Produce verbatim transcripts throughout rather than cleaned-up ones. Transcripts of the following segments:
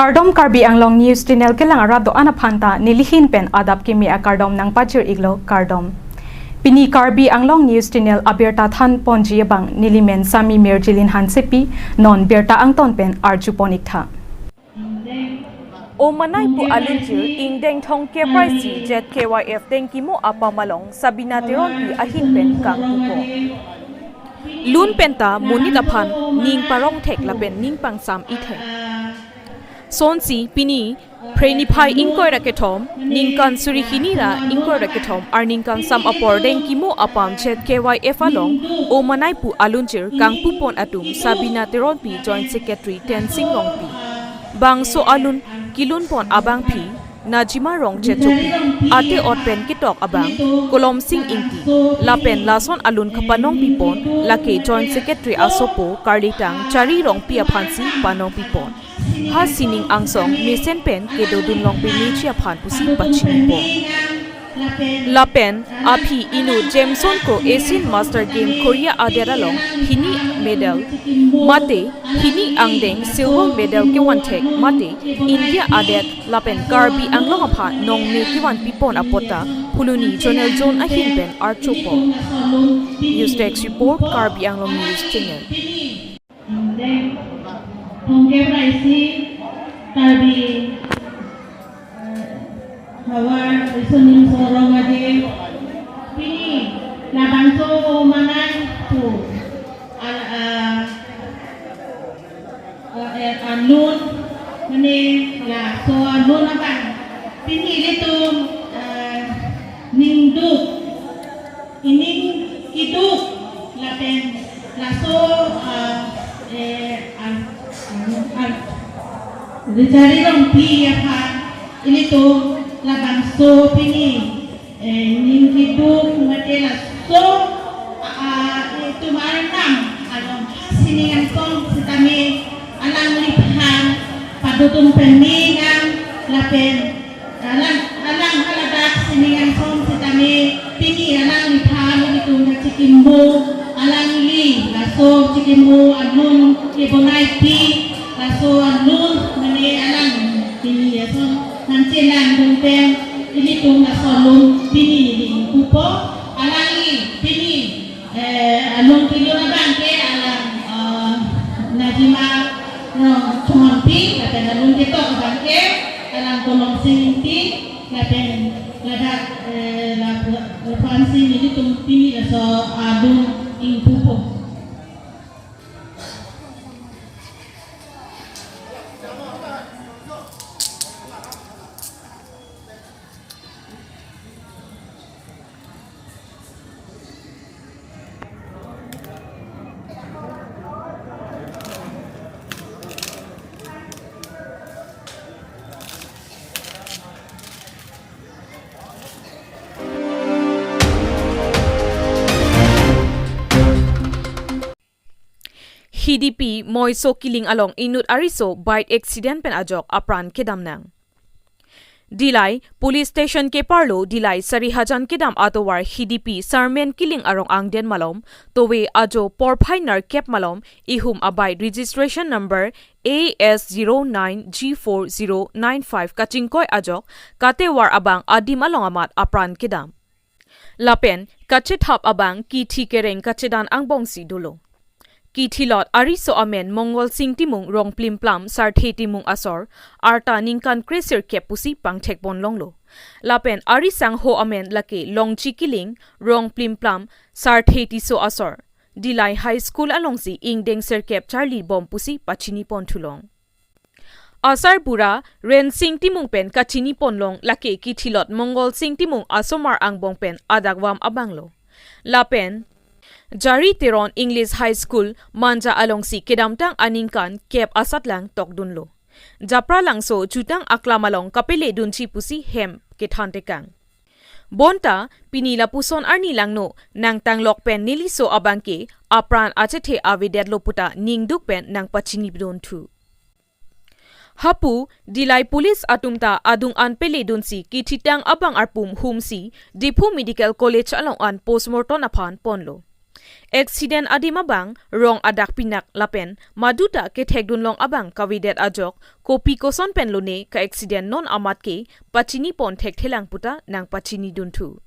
Kardom, Karbi Anglong News Channel kelang arat do-an aphan ta nelihin pen adap kimi akardom nangpajir-iklo, kardom. Pini Karbi Anglong News Channel abirta thanponji abang nelimen Sami Mirjilin Hansepi, non birta angton pen arjupon-iktha. Omanai pu alunjir ingdeng thomkep ra isi Z K Y F dengkimo apam along Sabina Teronpi ahin pen kangpupo. Lun penta monit aphan ning parong thek lapen ning pangsam-i thek. Sonsi pini Phre niphai ingkoi ra kethom, ningkan suri hini ra ingkoi ra kethom, arni kangsam apor dengkimo apam Z K Y F along Omanai pu alunjir kangpupon atum Sabina Teronpi, Joint Secretary Tensing Rongpi, bangso alun kilunpon abangpi Najima Rongchechopi, ate-ot pen ketok abang Kolomsing Ingti, lapen lason alun kapanongpipon lake Joint Secretary asopo karlitang Chari Rongpi aphansi panongpipon. Ha sining angsong mesen pen kedodun longpemeji aphan pusi pachinipo. Lapen aphi inut Jameson Kro Asian Master Game Korea adet along hini medal mate hini angdeng silver medal kevan thek mate India adet lapen Karbi Anglong aphan nongme kevanpipon apot ta Phuloni Zonal Zone ahin pen arjupo. News Desk Report, Karbi Anglong News Channel. Ingdeng thomkep ra isi Karbi, eh, Havar Riso Nimso Rong Aje, pini labangso Omanai pu al-, ah, eh, eh, alun, mane laso alun abang pini ilitum, eh, ningduk, ining kiduk lapen laso, ah, eh, ah, ah, ah, Richari Rongpi aphan ilitum labangso pini, eh, ning kiduk mate laso, ah, itum Arnam along ha sining angsong sitame alangliphan padodun peme nang lapen alang, alang haladak sining angsong sitame pini alangliphan ilitum kachikimbo, alangli laso chikimbo alun kebonaipi, laso alun mane alang pini laso nangchelangdun pen ilitum laso alun pini neli ingpupo, alangli pini eh, alun kilun abangke alang, eh, Najima Rongchechopi, lapen alun ketok abangke alang Kolomsing Ingti, lapen ladak, eh, la, la, lapuansi nelitum pini laso alun ingpupo. Hidipi Moiso Kiling along inut ariso bike accident pen ajok apran kedam nang. Dillai Police Station keparlo Dillai Sarihajan kedam atovar Hidipi Sarmen Kiling arong angden malom, tove ajo porphai nerkep malom, ihum abike registration number A S zero nine G four zero nine five kachingkoi ajok, katevar abang adim along amat apran kedam. Lapen kachethap abang kithi kereng kachedan angbongsi dolo. Kithilot ariso amen Mongol Sing Timung, Rongplimplam Sarthe Timung asor, arta ningkan kresirkep pusi pangthekpon longlo. Lapen arisangho amen lake Longji Kiling, Rongplimplam Sarthe Tisso asor, Dillai High School alongsi ingdeng sirkep charlibom pusi pachinipon thulong. Asarbura Rensing Timung pen kachinipon long, lake kithilot Mongol Sing Timung asomar angbong pen adakvam abanglo. Lapen Jari Teron English High School Manja alongsi kedamtang aningkan kep asatlang tokdunlo. Japralangso jutang aklam along kapeledunji pusi hem kethantekang. Bonta pini lapuson arni langno nangtanglok pen neliso abangke apran achethe avedetlo puta ningduk pen nangpachinidunthu. Hapu, Dillai Police atum ta adung an peledunsi kithitang abang arpum humsi Diphu Medical College along an postmortem aphan ponlo. Accident adim abang rong adak pinak lapen maduta kethekdunlong abang kavedet ajok kopi koson pen lone ka-accident non amat ke pachini pon thekthelang puta nangpachinidunthu.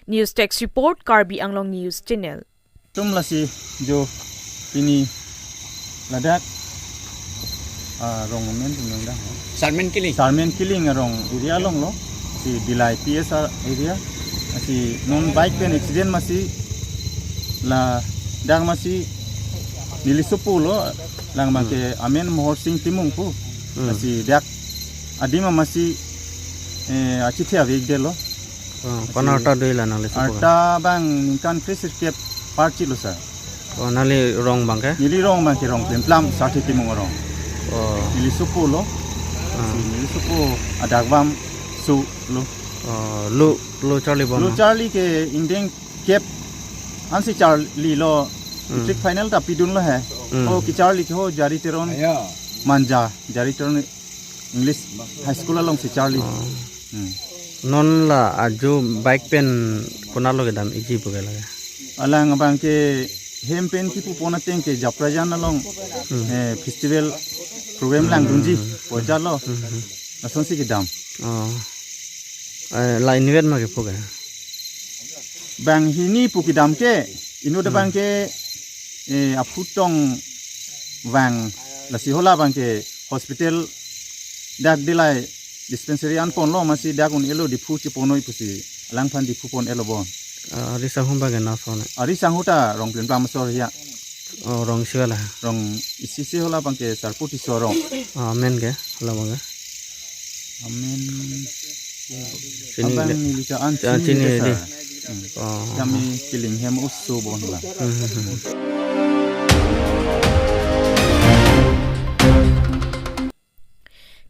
News Desk Report, Karbi Anglong News Channel. Tum lasi jo pini ladak, ah, rong amen tum nang dah. Sarmen Kiling. Sarmen Kiling arong area along lo. Si Dillai P S R area. Si non bike pen accident masi ladak masi neli sopo lo, lang abang ke amen Mohor Sing Timung pu. Hmm. Si dak adim masi, eh, achithe avek det lo. Oh, si pana arta do-ila nangli sopo ke? Arta abang ningkan kre sirkep parchi lo sir. Oh, nangli rong abang ke? Neli rong abang ke rong Plimplum, Sarthe Timung arong. Oh. Neli sopo lo. Ah. Si neli sopo adak bam su lo. Oh, lo, lo charli bom. Lo na? Charli ke ingdeng kep ansi charli lo. Hmm. Matric final ta pidun lo he. Hmm. Oh, kecharli ke ho Jari Teron. Ayo. Manja, Jari Teron English High School alongsi charli. Oh. Hmm. Non la ajo bike pen konatlo kedam-ikji pu ke lake? Alang abang ke hem pen kipu pon ateng ke Japrajan along, hmm, eh, festival program langdunji, hmm, poja lo. Hmm, hmm. Lasonsi kedam. Oh. Eh, la inutvet ma kepu ke? Banghini pu kedam ke, inut, hmm, abang ke, eh, aphu tong vang, lasi hala abang ke hospital dak Dillai dispensary an ponlo, masi dak un-elo Diphu cheponoi pusi, alangphan Diphu pon-elo bon. Ah, ari sangho abang ke na ason? Ari sangho ta rong Plimplum asor ya. Oh, rong isi wala? Rong isi isi, hala abang ke Sarpo Tisso arong. Ah, amen ke, hala abang ke? Amen. Chini abang le-, neli ta an ah, chini chini le de sir. Hmm. Oh. Kami Kiling hem oso bon la. Hmm, hmm, hmm.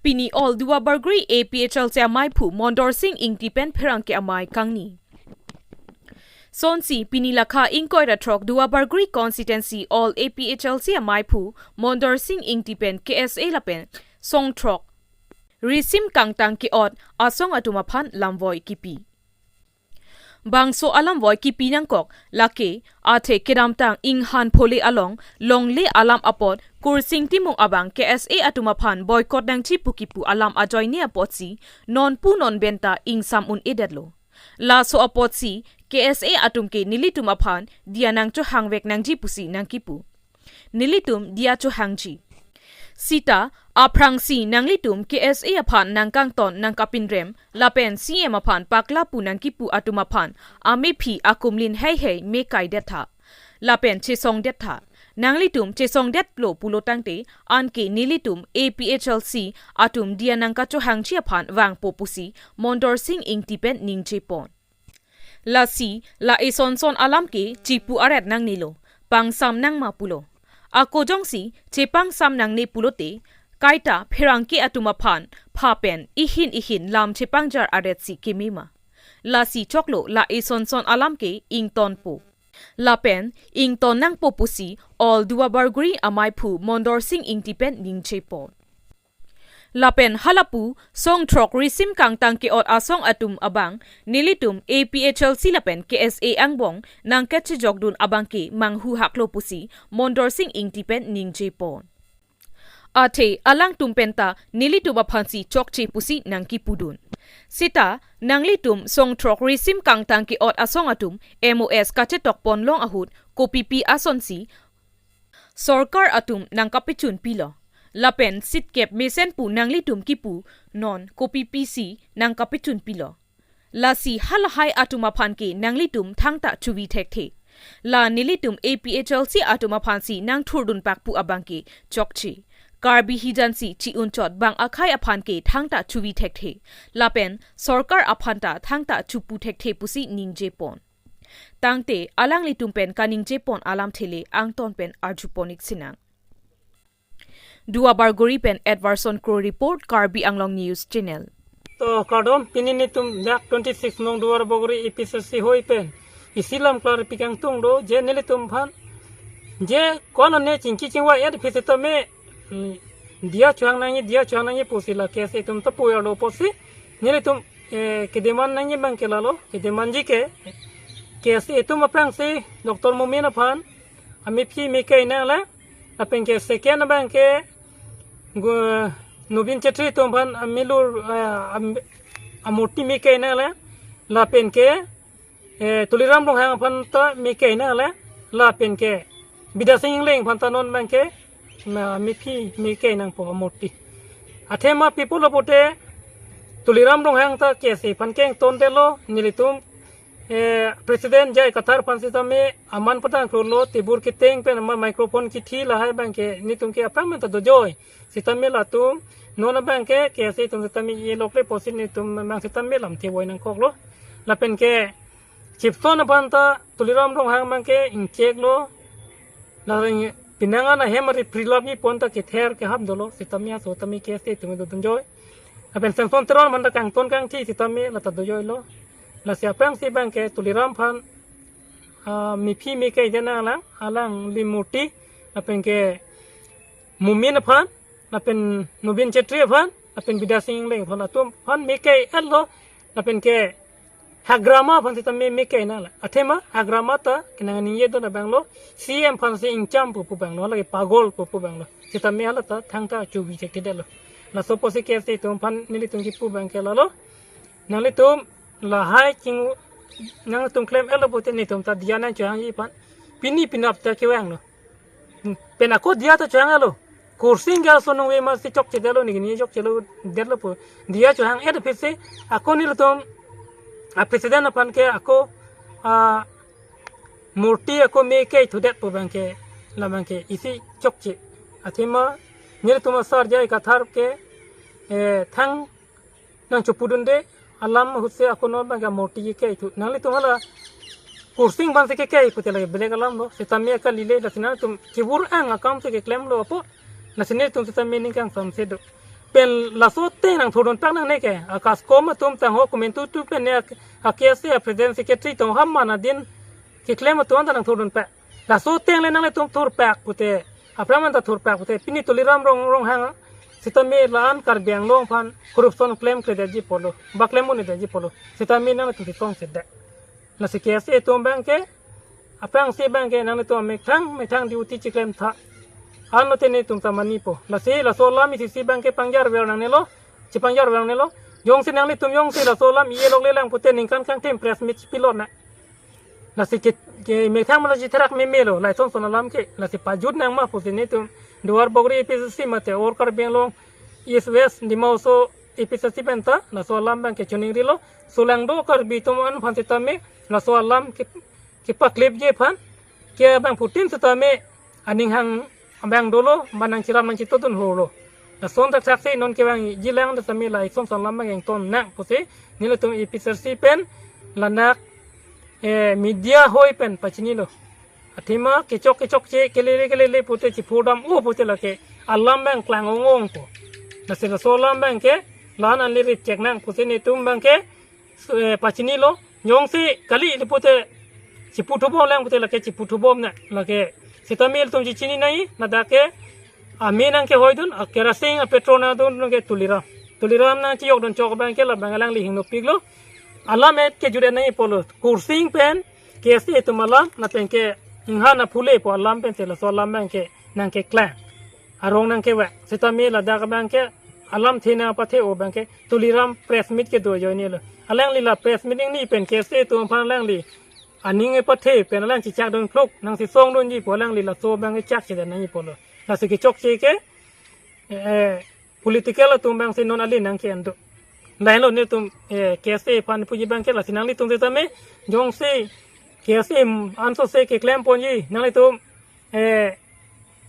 Pini All Duarbagori A P H L C amaiphu Mondor Sing Ingti pen pherangke amei kangni. Sonsi pini lakha ingkoi ra throk Duarbagori constituency All A P H L C amaiphu Mondor Sing Ingti pen K S A lapen song throk risim kangtang ke-ot asong atum aphan lamvoi kipi. Bangso alamvoi kipi nangkok lake athe kedamtang inghan phole along longle alam apot Kursing Timung abang K S A atum aphan boycott nangji pu kipu alam ajoine apotsi nonpu non benta ingsam un-edetlo. Laso apotsi K S A atum ke nelitum aphan diya nangchohangvek nangji pusi nangkipu. Nelitum diya chohangji. Sita aphrangsi nanglitum K S A aphan nangkangton nangkapinrem lapen C M aphan pakla pu nangkipu atum aphan amephi akumlin heihei me kaidetha. Lapen chesongdetha. Nanglitum chesongdetlo pulo tangte anke nelitum A P H L C atum diya nangkachohangji aphan vangpo pusi Mondor Sing Ingti pen ningje pon. Lasi, la eson son alam ke chipu aret nangnelo, pangsam nangma pulo. Ako jongsi chepangsam nangne pulote, kaita pherangke atum aphan pha pen ihin ihin lam chepangjar aretsi keme ma. Lasi choklo la eson son alam ke ingtonpo. Lapen ington nangpo pusi All Duarbagori amaiphu Mondor Sing Ingti pen ningje pon. Lapen halapu song throk risim kangtang ke-ot asong atum abang nelitum A P H L C lapen K S A angbong nangkachejokdun abang ke manghu haklo pusi Mondor Sing Ingti pen ningje pon. Athe alangtum penta nelitum aphansi chokche pusi nangkipudun. Sita nanglitum song throk risim kangtang ke-ot asong atum M O S kachetok ponlong ahut kopipi asonsi sorkar atum nangkapechunpilo. Lapen sitkep mesen pu nanglitum kipu non kopipisi nangkapechunpilo. Lasi halahai atum aphan ke nanglitum thangta chuvi thekthe. La nelitum A P H L C atum aphansi nangthurdunpak pu abang ke chokche. Karbi hijansi chi-unchot bang akhei aphan ke thangta chuvi thekthe. Lapen sorkar aphan ta thangta chupu thekthe pusi ningje pon. Tangte alanglitum pen kaningje pon alamthe le angton pen arju pon-ik sinang. Duarbagori pen Edwardson Kro report, Karbi Anglong News Channel. To kardom, pini nelitum dak twenty six nong Duarbagori A P H L C hoi pen isi lam klarpi kangtung do, je nelitum aphan je konone chingki chingvai-et aphi sitame, mm, diya chohang nangji, diya chohang nangji pusi la K S A atum ta pu-arlo pusi nelitum, eh, kedemand nangji abang ke lalo, kedemandji ke KSA atum aphrangsi Doctor Momin aphan amephi mekei nanglang, lapen ke second abang ke gu- Nobin Chetri atum aphan amilur, eh, am- amurti mekei nanglang, lapen ke eh, Tuliram Ronghang aphan ta mekei nanglang, lapen ke Bidya Sing Engleng aphan ta non abang ke ma- mephi mekei nangpo amurti. Athema pi pulo pute Tuliram Ronghang ta KSA aphan kengtondetlo, nelitum eh, President J I Kathar aphan sitame aman padang krolo, tebur keteng pen ama microphone kithi lahai abang ke netum ke aphrang men ta dojoi. Sitame latum non abang ke KSA atum sitame ilokle pusi netum abang sitame lamthe voi nangkoklo. Lapen ke Chipson aphan ta Tuliram Ronghang abang ke ingcheklo. La ring- pinang an ahem ari prilap ni pon ta kether kehap dolo, sitame aso tame KSA atum do dojoi. Lapen Samson Teron aphan ta kangton kangthi sitame la ta dojoilo. Lasi aphrangsi abang ke Tuliram aphan ah, mephi mekei nanglang, alangli murti, lapen ke Momin aphan, lapen Nobin Chetri aphan, lapen Bidya Sing Engleng aphan, latum aphan mekei-etlo, lapen ke Hagrama aphan sitame mekei nanglang. Athema Hagrama ta kenang aningje do abanglo, CM aphansi ingcham pu pu abanglo, lake pagol pu pu abanglo. Sitame hala ta thangta chubi chekthedetlo. Laso pusi KSA atum aphan nelitum kipu abang ke lalo. Nanglitum lahai ching nangtum klem-etlo pute netum ta diya nangchohangji aphan. Pini penap ta kevanglo. Hmm. Pen ako diya ta chohanglo. Kursing ga sonong ve masi chokchedetlo, neli ni chokchelo detlo pu. Diya chohang-et aphi si ako nelitum a President aphan ke ako a murti ako mekei thudet pu abang ke la abang ke isi chokche. Athema nelitum asar J I Kathar ke eh, thang nangchopudunde alam ahutsi ako non abang ke amurti kekei thu. Nanglitum hala Kursing aphansi kekei pute lake belek alamlo. Sitame akalile, lasi nangtum kevur-ang akam si keklemlo apo. Lasi netum sitame ning kangsamse do. Pen laso ateng nangthurdun pak nangne ke. A CASCOM atum tangho komantu tu pen ne a, a KSA a President Secretary tong ham mana din keklem atum anta nangthurdun pak. Laso ateng le nanglitum thurpak pute, aphrang anta thurpak pute, pini Tuliram Rong, Ronghang sitame la-an Karbi Anglong aphan corruption klemkledetji pulo, ba klem un-edetji pulo. Sitame nanglitum si tongsedet. Lasi KSA atum abang ke, aphrangsi abang ke nanglitum methang methang duty chiklemtha. Anlote netum ta manipo. Lasi laso alam isi si abang ke pangjarver nangnelo, chipangjarver nangnelo. Jongsi nanglitum jongsi laso alam iye loklelang pute ningkan kangthim press meet chipilot nang. Lasi ke, ke methang mala chitherak memelo, lason son alam ke, lasi pajut nang ma pusi netum Duarbagori APHLC mate or Karbi Anglong East West Dima Hasao APHLC pen ta laso alam abang ke choningrilo. Solangdo Karbi atum an aphan sitame laso alam ke, kepaklepji aphan ke abangphutin sitame aning hang abang dolo, ba nangchiram nangchitodun holo. Lason thakthak si non kevangjilang sitame la ison son alam abang ington nang pusi nelitum APHLC pen ladak eh, media hoi pen pachinilo. Athema kechok kechokche, kelele kelele pute chiphurdam u pute lake alam abang klang ong ong po. Lasi laso alam abang ke la-an anli reject nang pusi netum abang ke eh, pachinilo. Jongsi kali le pute chiputhubomlang pute lake chiputhubom nang lake. Sitame ilitum chichini nangji, ladak ke ame nangkehoidun, a kerosene a petrol nangdun ke Tuliram. Tuliram nangchiyokdun chok abang ke la abang alangli hingnopiklo. Alam et kejut-et nangji pulo. Kursing pen KSA atum alam, lapen ke inghan aphule pu alam pensi laso alam abang ke nangkeklang. Arong nangkevang. Sitame ladak abang ke alamthe nangpathe-o abang ke Tuliram press meet kedo ajoinelo. Alangli la press meet ingni pen KSA atum aphan alangli aning epathe pen alang chichakdun klok, nangsi songdunji pu alangli laso abang ke chakchedet nangji pulo. Lasi kechokche ke eh, political atum abangsi non alin nangke-en do. Lahenlo netum eh, KSA aphan puji abang ke, lasi nanglitum sitame jongsi KSA ansose keklem ponji, nanglitum eh,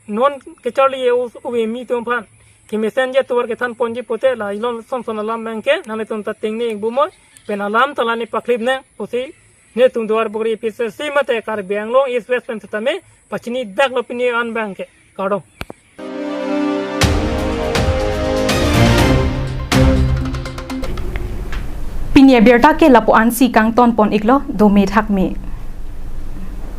non kecharli e us- uwe mi atum aphan kemesen je tovar kethan ponji pute la ison son alam abang ke nanglitum ta tengne ingbu moi, pen alam ta la ne paklip nang pusi netum Duarbagori APHLC mate Karbi Anglong East West pen sitame pachini daklo pini an abang ke. Kardom. Pini abirta ke lapu-ansi kangton pon-iklo, dome thakme.